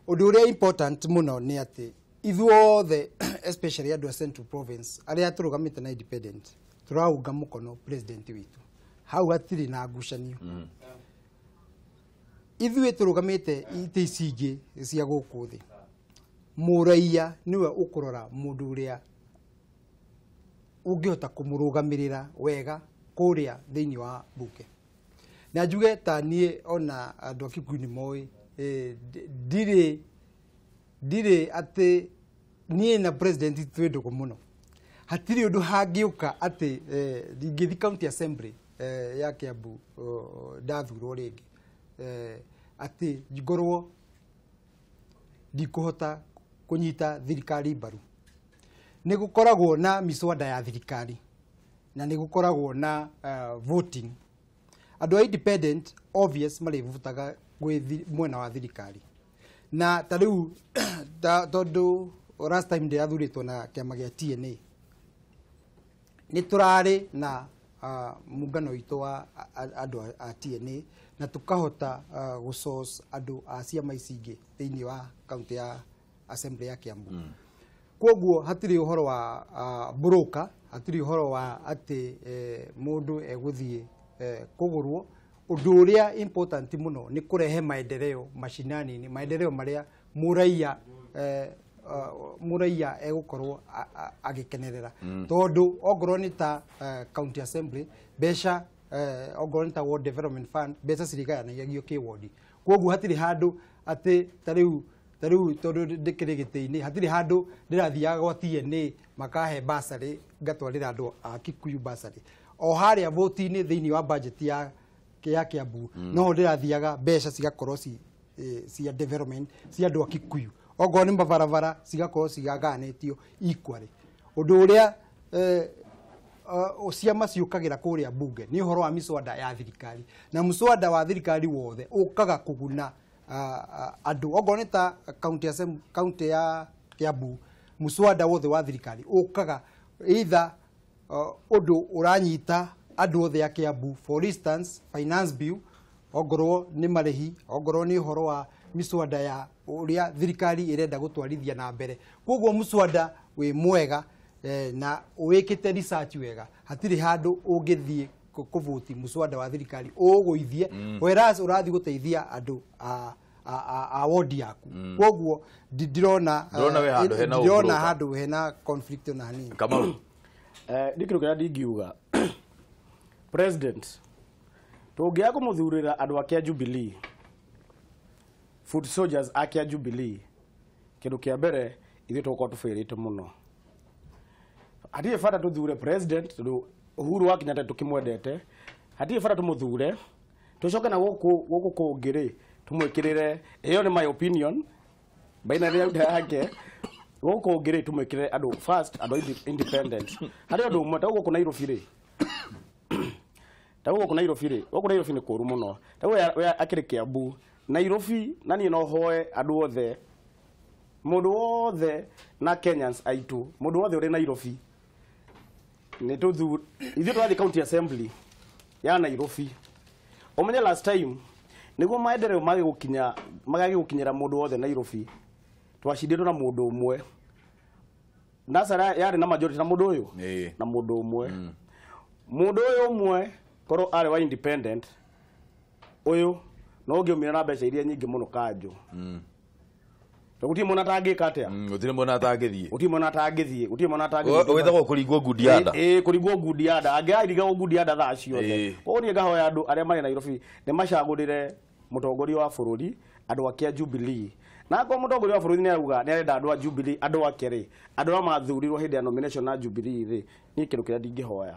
Ũndũ ũrĩa important mũno nĩ atĩ ithuothe especially andũ a Central Province arĩa tũrũgamĩte na independent tũraunga mũkono president witũ. Hau hatirĩ na ngucanio. Ithuĩ tũrũgamĩte itĩ ici ingĩ cia gũkũ thĩ. Mũraiya nĩwe ũkũrora mũndũ ũrĩa ũngĩhota kũmũrũgamĩrĩra wega kũrĩa thĩinĩ wa mbunge. Na njuge ta niĩ ona andũ a Kikuyu nĩ moĩ ndirĩ atĩ niĩ na president twĩ ndũgũ mũno. Hatirĩ ũndũ hangĩũka atĩ ingĩthiĩ county assembly ya Kiambu ndathurwo rĩngĩ atĩ ngorwo ndikũhota kũnyita thirikari mbaru. Nĩ gũkoragwo na miswada ya thirikari na nĩ gũkoragwo na voting. Andũ a independent obvious marĩvotaga gwĩ mwena wa thirikari. Na ta rĩu tondũ last time ndĩrathurĩtwo na kĩama gĩa TNA nĩ tũrarĩ na mũngano witũ wa andũ a TNA na tũkahota gũsource andũ a ciama ici ingĩ thĩinĩ wa county ya assembly ya Kiambu. Koguo hatirĩ ũhoro wa broker, hatirĩ ũhoro wa atĩ mũndũ egũthiĩ kũgũrwo. Ũndũ ũrĩa important mũno nĩ kũrehe maendeleo mashinani-inĩ, maendeleo marĩa mũraiya mũraiya egũkorwo agĩkenerera. Tondũ ongorwo nĩ ta county assembly mbeca, ongorwo nĩ ta ward development fund mbeca cirĩgayanagio kĩwondi. Kwoguo hatirĩ handũ atĩ ta rĩu tondũ ndĩkĩrĩ gĩtĩ-inĩ hatirĩ handũ ndĩrathiaga gwa TNA makahe bursary ngatwarĩra andũ a Kikuyu bursary. O harĩa voti-inĩ thĩinĩ wa budget ya Kiambu no ndĩrathiaga mbeca cigakorwo cia development cia andũ a Kikuyu. Ongorwo nĩ mabarabara cigakorwo cigaganĩtio equally. Ũndũ ũrĩa ciama ciũkagĩra kũrĩa bunge nĩ ũhoro wa miswada ya thirikari, na muswada wa thirikari wothe ũkaga kũguna andũ. Ongorwo nĩ ta county ya Kiambu muswada wothe wa thirikari ũkaga either ũndũ ũranyita andũ othe a Kiambu, for instance finance bill, ongorwo nĩ marĩhi, ongorwo nĩ ũhoro wa miswada ya ũrĩa thirikari ĩrenda gũtwarithia na mbere. Koguo muswada wĩ mwega na wĩkĩte research wega, hatirĩ handũ ũngĩthiĩ kũvoti muswada wa thirikari ũgũithie, whereas ũrathiĩ gũteithia andũ a ward yaku. Koguo ndirona handũ hena conflict na hanini. Kamau, ndikĩrĩ kĩrĩa ndingiuga president tũngĩaga kũmũthurĩra andũ ake a Jubilee, foot soldiers ake a Jubilee, kĩndũ kĩa mbere ithuĩ tũgũkorwo tũbĩrĩte mũno. Hatirĩ bata tũthure president tondũ Uhuru wa Kenyatta tũkĩmwendete, hatirĩ bata tũmũthure tũcoke na gũkũ kũngĩ rĩ tũmwĩkĩrĩre, ĩyo nĩ my opinion baina rĩa yake, gũkũ kũngĩ rĩ tũmwĩkĩrĩre andũ first, andũ independent. Harĩ ũndũ ũmwe ta gũkũ Nairobi rĩ, ta gũkũ Nairobi rĩ, gũkũ Nairobi nĩ kũũru mũno. Ta we akĩrĩ Kiambu, Nairobi na niĩ no hoe andũ othe, mũndũ wothe na Kenyans aitũ, mũndũ wothe ũrĩ Nairobi nĩ tũthure ithuĩ tũrathiĩ county assembly ya Nairobi. Ũmenye last time nĩguo maendeleo mage gũkinyĩra mũndũ wothe Nairobi, twacindĩtwo na mũndũ ũmwe. Nasara yarĩ na majority na mũndũ ũyũ na mũndũ ũmwe. Mũndũ ũyũ ũmwe korwo arĩ wa independent ũyũ no ũngĩumire na mbeca iria nyingĩ mũno kanjũ. Gũtirĩ mũndũ atangĩka atĩa? Gũtirĩ mũndũ atangĩthiĩ. Gũtirĩ mũndũ atangĩthiĩ, gũtirĩ mũndũ atangĩthiĩ. Wĩtagwo kũringwo ngundi-anda. Ĩĩ, kũringwo ngundi-anda. Angĩaringagwo ngundi-anda thaa ciothe. Koguo niĩ ngahoya andũ arĩa marĩ Nairobi nĩ macagũrĩre mũtongoria wa bũrũri andũ ake a Jubilee. Na akorwo mũtongoria wa bũrũri nĩ arauga nĩ arenda andũ a Jubilee, andũ ake rĩ, andũ arĩa mathurirwo hĩndĩ ya nomination na Jubilee rĩ, niĩ kĩndũ kĩrĩa ndingĩhoya.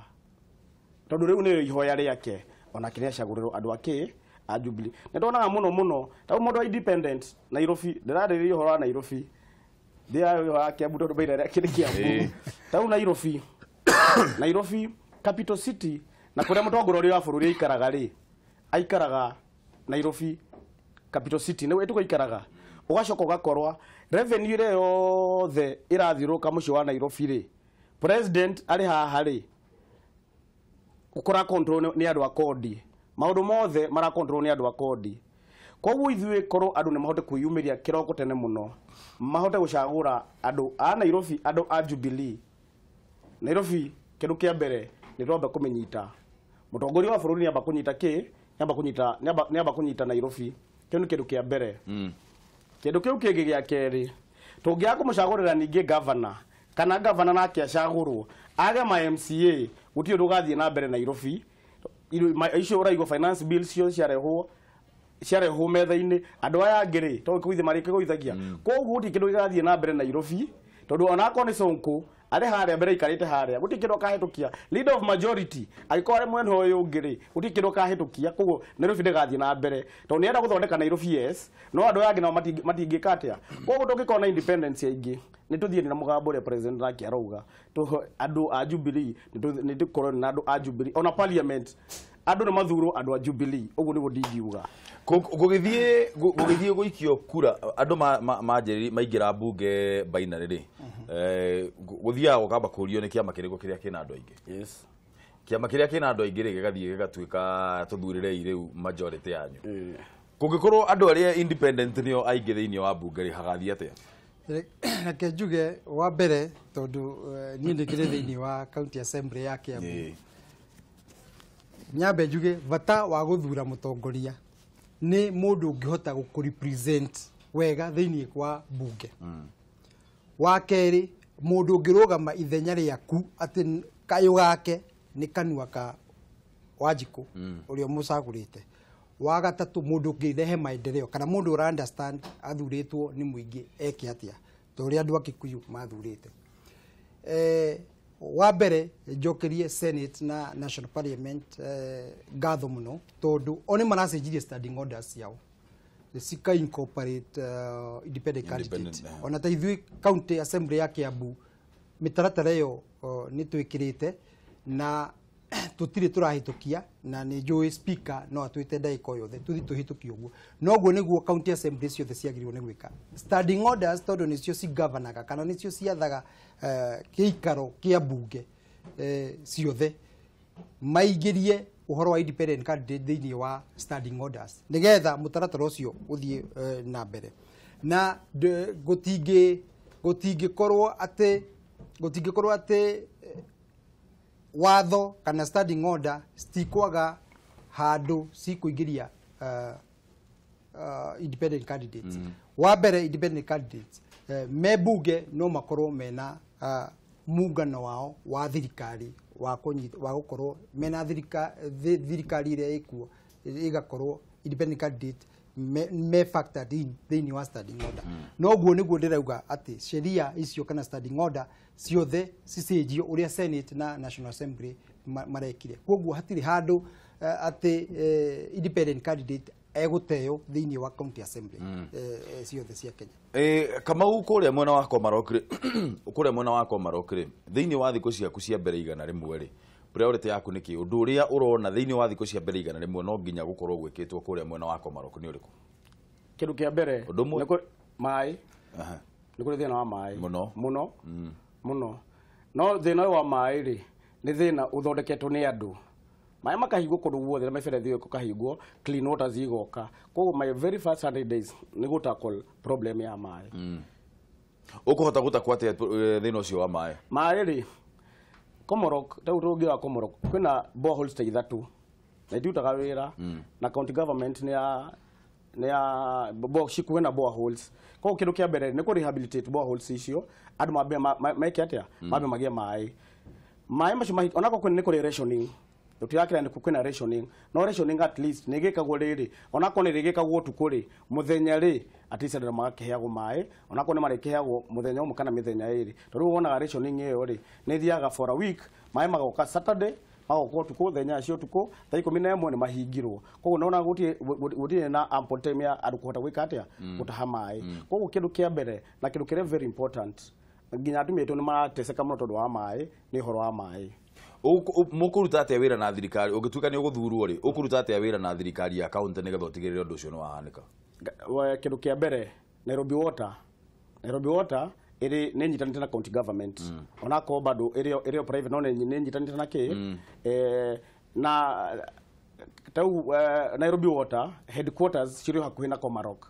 Tondũ rĩu nĩrĩo ihoya rĩake, onake nĩ acagũrĩrwo andũ ake a Jubilee. Nĩ ndonaga mũno mũno ta mũndũ wa independent Nairobi, ndĩrarĩrĩria ũhoro wa Nairobi, ndĩrarĩrĩria ũhoro wa Kiambu tondũ baira rĩake nĩ Kiambu. Ta Nairobi, Nairobi capital city, na kũrĩa mũtongoria ũrĩa wa bũrũri aikaraga rĩ, aikaraga Nairobi capital city nĩ ĩtuko aikaraga. Ũgacoka ũgakorwa revenue ĩrĩa yothe ĩrathiũrũrũka mũciĩ wa Nairobi rĩ, president arĩ haha rĩ, ũkora control nĩ andũ a kodi. Maũndũ mothe mara control nĩ andũ a kodi. Koguo ithuĩ korwo andũ nĩ mahote kwĩyumĩria kĩroko tene mũno, mahote gũcagũra andũ a Nairobi, andũ a Jubilee. Nairobi kĩndũ kĩa mbere nĩ twamba kũmĩnyita. Mũtongoria wa bũrũri nĩ amba kũnyita kĩ? Nĩ amba kũnyita Nairobi. Kĩu nĩ kĩndũ kĩa mbere. Kĩndũ kĩu kĩngĩ gĩa kerĩ, tũngĩaga kũmũcagũrĩra ningĩ governor, kana governor nake acagũrwo age ma MCA, gũtirĩ ũndũ ũgathiĩ na mbere Nairobi. Icio ũraigua finance bill ciothe ciarehwo metha-inĩ, andũ aya angĩ rĩ, to kũithia marĩkĩgũithagia. Koguo gũtirĩ kĩndũ gĩgathiĩ na mbere Nairobi, tondũ onakorwo nĩ Sonko arĩ harĩa mbere aikarĩte harĩa, gũtirĩ kĩndũ akahĩtũkia. Leader of majority angĩkorwo arĩ mwena ũyũ ũngĩ rĩ, gũtirĩ kĩndũ akahĩtũkia. Koguo Nairobi ndĩgathiĩ na mbere tondũ nĩarenda gũthondeka Nairobi, yes, no andũ aya angĩ nao matingĩka atĩa. Koguo tũngĩkorwo na independence aingĩ, nĩ tũthiĩ na mũgambo ũrĩa president nake arauga, andũ a Jubilee nĩ tũkorwo na andũ a Jubilee ona parliament andũ nĩ mathurwo andũ a Jubilee. Ũguo nĩguo ndingiuga. Gũgĩthiĩ gũikio kura andũ manjĩrĩria maingĩra mbunge binary rĩ, gũthiaga gũkamba kũrio nĩ kĩama kĩrĩkũ kĩrĩa kĩna andũ aingĩ. Yes. Kĩama kĩrĩa kĩna andũ aingĩ rĩ, gĩgathiĩ gĩgatuĩka tũthurĩrei rĩu majority yanyu. Kũngĩkorwo andũ arĩa independent nĩo aingĩ thĩinĩ wa mbunge rĩ, hagathiĩ atĩa? Reke njuge wa mbere tondũ niĩ ndĩkĩrĩ thĩinĩ wa county assembly ya Kiambu. Nyambe njuge bata wa gũthura mũtongoria nĩ mũndũ ũngĩhota gũkũ-represent wega thĩinĩ wa bunge. Wa kerĩ, mũndũ ũngĩrũgama ithenya rĩaku atĩ kayũ gake nĩ kanua ka Wanjikũ ũrĩa mũcagũrĩte. Wa gatatũ, mũndũ ũngĩrehe maendeleo kana mũndũ ũra understand athurĩtwo nĩ mũingĩ eke atĩa ta ũrĩa andũ a Kikuyu mathurĩte. Wa mbere njokerie Senate na National Parliament ngatho mũno tondũ o nĩ maracenjirie standing orders ciao cika incorporate independent candidate. Ona ta ithuĩ county assembly ya Kiambu mĩtaratara ĩyo nĩ twĩkĩrĩte na tũtirĩ tũrahĩtũkia, na nĩ njũĩ speaker no atwĩte ndagĩka o yothe tũthiĩ tũhĩtũkie ũguo. Noguo nĩguo county assembly ciothe ciagĩrĩirwo nĩ gwĩka standing orders tondũ nĩcio cigovernaga kana nĩcio ciathaga gĩikaro kĩa bunge ciothe maingĩrie ũhoro wa independent candidate thĩinĩ wa standing orders nĩgetha mũtaratara ũcio ũthiĩ na mbere. Na gũtingĩkorwo atĩ watho kana standing order citikwaga handũ cikũingĩria independent candidates. Wa mbere independent candidates me bunge no makorwo mena mungano wao wa thirikari wa gũkorwo mena thirikari ĩrĩa ĩkuo ĩgakorwo independent candidate me factored in thĩinĩ wa standing order. Noguo nĩguo ndĩrauga atĩ sheria icio kana standing order ciothe cicenjio ũrĩa Senate na National Assembly marekire. Koguo hatirĩ handũ atĩ independent candidate egũteo thĩinĩ wa county assembly ciothe cia Kenya. Kamau, kũrĩa mwena wa Komarok rĩ, kũrĩa mwena wa Komarok rĩ, thĩinĩ wa thikũ ciaku cia mbere 100 rĩ, priority yaku nĩ kĩ? Ũndũ ũrĩa ũrona thĩinĩ wa thikũ cia mbere 100 no nginya gũkorwo gwĩkĩtwo kũrĩa mwena wa Komarok nĩ ũrĩkũ? Kĩndũ kĩa mbere nĩ maĩ. Nĩ kũrĩ thĩna wa maĩ mũno mũno mũno. No thĩna ũyũ wa maĩ rĩ, nĩ thĩna ũthondeketwo nĩ andũ. Maĩ makahingwo kũndũ guothe na mĩberethi ĩyo ĩkahingwo, clean water zigoka. Koguo my very first 100 days nĩ gũ tackle problem ya maĩ. Ũkũhota gũtakwo atĩa thĩna ũcio wa maĩ? Maĩ rĩ, Komarok, rĩu tũngĩoya Komarok, kwĩna boreholes ta 3 na itirutaga wĩra, na county government nĩ ya kwĩna boreholes. Koguo kĩndũ kĩa mbere nĩ kũ rehabilitate boreholes icio, andũ mambe meke atĩa? Mambe magĩe maĩ. Maĩ macio onakorwo nĩ kũrĩ rationing, tũtirakĩra nĩ kwĩna rationing, no rationing at least nĩ ĩgĩkagwo rĩrĩ, onakorwo nĩ rĩgĩkagwo ũtukũ rĩ, mũthenya rĩ, at least andũ magakĩheagwo maĩ, onakorwo nĩ marĩkĩheagwo mũthenya ũmwe kana mĩthenya ĩrĩ. Tondũ rĩu wonaga rationing ĩyo rĩ, nĩ ĩthiaga for a week, maĩ magoka Saturday, magoka ũtukũ, thenya cia ũtukũ, thaa 11 nĩ mahingirwo. Koguo nĩwona gũtirĩ na ample time ya andũ kũhota gwĩka atĩa? Gũtaha maĩ. Koguo kĩndũ kĩa mbere na kĩndũ kĩrĩa very important, nginya atumia aitũ nĩ marateseka mũno tondũ wa maĩ, nĩ ũhoro wa maĩ. Mũkũruta atĩa wĩra na thirikari ũngĩtuĩka nĩ ũgũthurwo rĩ, ũkũruta atĩa wĩra na thirikari ya county nĩgetha ũtigĩrĩre ũndũ ũcio nĩ wahanĩka? Kĩndũ kĩa mbere, Nairobi Water ĩrĩ nĩ nyitanĩte na county government. Onakorwo bado ĩrĩ private no nĩ nyitanĩte na kĩ na tau Nairobi Water headquarters cirĩ hakuhĩ na Komarok.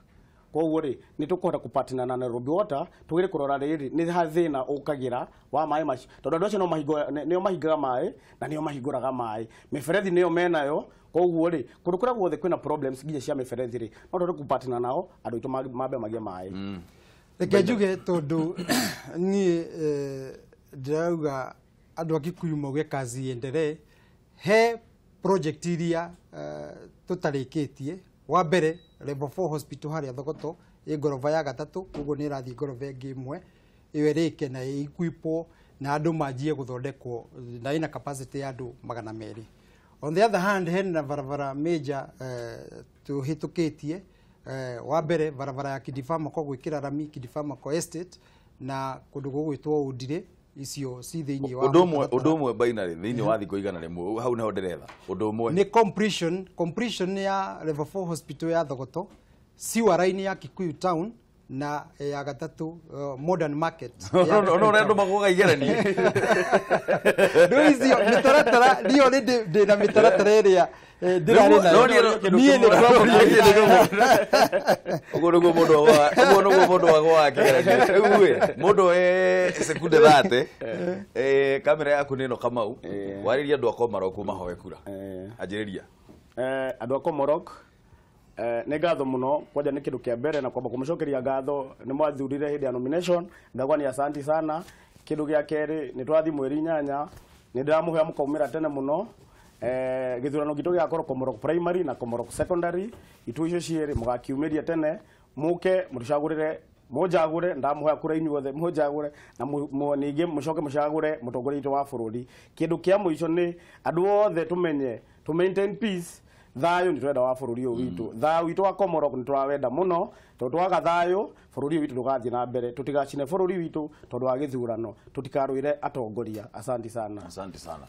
Koguo rĩ, nĩ tũkũhota kũpartner na Nairobi Water tũgĩre kũrora rĩrĩ nĩ ha thĩna ũkagĩra wa maĩ macio, tondũ andũ acio no nĩo mahingaga maĩ na nĩo mahingũraga maĩ, mĩberethi nĩyo menayo. Koguo rĩ, kũndũ kũrĩa guothe kwĩna problems nginya cia mĩberethi rĩ, no tũhote kũpartner nao andũ aitũ mambe magĩe maĩ. Reke njuge tondũ niĩ ndĩrauga andũ a Kikuyu mauge kazi iendelee, he project iria tũtarĩkĩtie. Wa mbere level 4 hospital harĩa Thogoto ĩ ngoroba ya gatatũ, koguo nĩ ĩrathiĩ ngoroba ĩngĩ ĩmwe ĩyo ĩrĩke na ĩequipwo na andũ manjie gũthondekwo na ĩna capacity ya andũ 200. On the other hand, hena barabara major tũhĩtũkĩtie. Wa mbere barabara ya Kidifamako gwĩkĩra rami Kidifamako Estate na kũndũ gũgwĩtwo Ũndire, icio ci thĩinĩ wa ũndũ ũmwe binary thĩinĩ wa thikũ 100 hau nĩho ndĩretha ũndũ ũmwe nĩ completion ya level 4 hospital ya Thogoto, sewer line ya Kikuyu town na ya gatatũ modern market. No ũrĩa andũ magoga igeranio. Rĩu icio mĩtaratara niĩ ndĩ na mĩtaratara ĩrĩa Ndĩrarĩ nayo. Niĩ nĩ Ũguo nĩguo mũndũ ũguo nĩguo mũndũ wagwa kĩgeranio. Rĩu ĩ mũndũ e sekunde 30, kamera yaku nĩ ĩno Kamau, warĩria andũ a Komarok mahoe kura. Anjĩrĩria. Andũ a Komarok, nĩ ngatho mũno kwanja nĩ kĩndũ kĩa mbere na kwamba kũmũcokeria ngatho nĩ mwathurire hĩndĩ ya nomination, ndagwa ni asanti sana. Kĩndũ gĩa kerĩ nĩ twathi mweri 8, nĩ ndĩramũhoya mũkaumĩra tene mũno. Gĩthurano gitũ gĩgakorwo Komarok primary na Komarok secondary, itu icio cierĩ mũgakiumĩria tene, mũke mũtũcagũrĩre, mũnjagũre, ndamũhoya kura inyuothe mũnjagũre, na ningĩ mũcoke mũcagũre mũtongoria witũ wa bũrũri. Kĩndũ kĩa mũico nĩ andũ othe tũmenye to maintain peace, thayũ nĩ twenda wa bũrũri ũyũ witũ. Thayũ witũ wa Komarok nĩ tũrawenda mũno, tondũ twaga thayũ bũrũri ũyũ witũ ndũgathiĩ na mbere. Tũtigacine bũrũri witũ tondũ wa gĩthurano, tũtikarũĩre atongoria. Asante sana. Asante sana.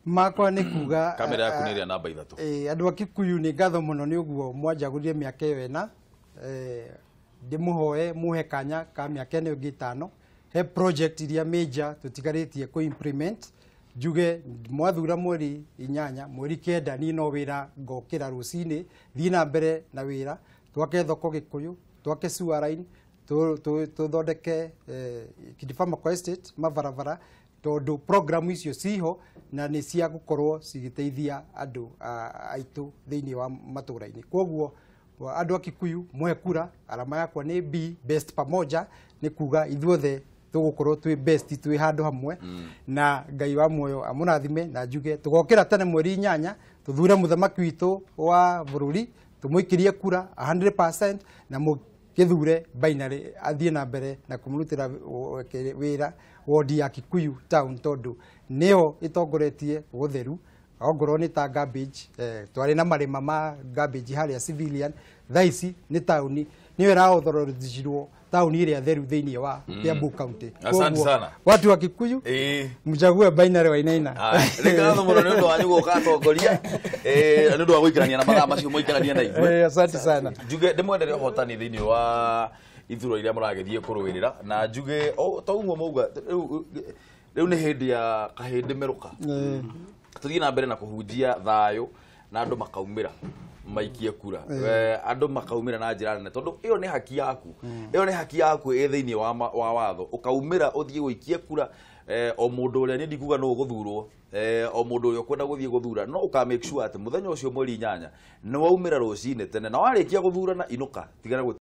Makwa nĩ kuga kamera yaku nĩ ĩrĩa namba 3. Andũ a Kikuyu nĩ ngatho mũno nĩ ũguo mwanjagũrire mĩaka ĩyo ĩna. Ndĩmũhoe muhe kanya ka mĩaka ĩno ĩngĩ 5, he project iria major tũtigarĩtie kũ implement. Njuge mwathura mweri 8, mweri 9 niĩ no wĩra ngokĩra rũcinĩ thiĩ na mbere na wĩra, twake thoko Gĩkũyũ, twake sewer line, tũthondeke Kidifama Estate mabarabara, tondũ program icio ciho na nĩ cia gũkorwo cigĩteithia andũ aitũ thĩinĩ wa matũra-inĩ. Koguo andũ a Kikuyu muhe kura, alama yakwa nĩ B, best pamoja, nĩ kuga ithuothe tũgũkorwo twĩ best twĩ handũ hamwe, na Ngai wa muoyo amũrathime. Na njuge tũgokĩra tene mweri 8, tũthure mũthamaki witũ wa bũrũri, tũmũikĩrie kura 100%, na mũgĩthure binary athiĩ na mbere na kũmũrutĩra wĩra wodi ya Kikuyu town, tondũ nĩyo ĩtongoretie gũtheru. Ongorwo nĩ ta garbage, twarĩ na marĩma ma garbage harĩa civilian, thaa ici nĩ taũni nĩyo ĩraothorithirwo taũni ĩrĩa theru thĩinĩ wa Kiambu County. Asante sana. Watu wa Kikuyu mchague binary Wainaina. Nĩ ngatho mũno nĩ ũndũ wanyu gũka atongoria, nĩ ũndũ wa gũikarania na mathaa macio mũikarania na ithuĩ. Asante sana. Njuge ndĩmwendere ũhotani thĩinĩ wa ithurano iria mũragĩthiĩ kũrũĩrĩra, na njuge to ũguo mauga rĩu nĩ hĩndĩ ya kahĩndĩ merũka. Tũthiĩ na mbere na kũhunjia thayũ na andũ makaumĩra maikie kura, andũ makaumĩra na njĩra nene, tondũ ĩyo nĩ haki yaku, ĩyo nĩ haki yaku ĩ thĩinĩ wa watho. Ũkaumĩra ũthiĩ ũikie kura, o mũndũ ũrĩa niĩ ndikuga nũ ũgũthurwo, o mũndũ ũrĩa ũkwenda gũthiĩ gũthura, no ũka make sure atĩ mũthenya ũcio mweri 8 nĩ waumĩra rũcinĩ tene, na warĩkia gũthurana inũka, tigana.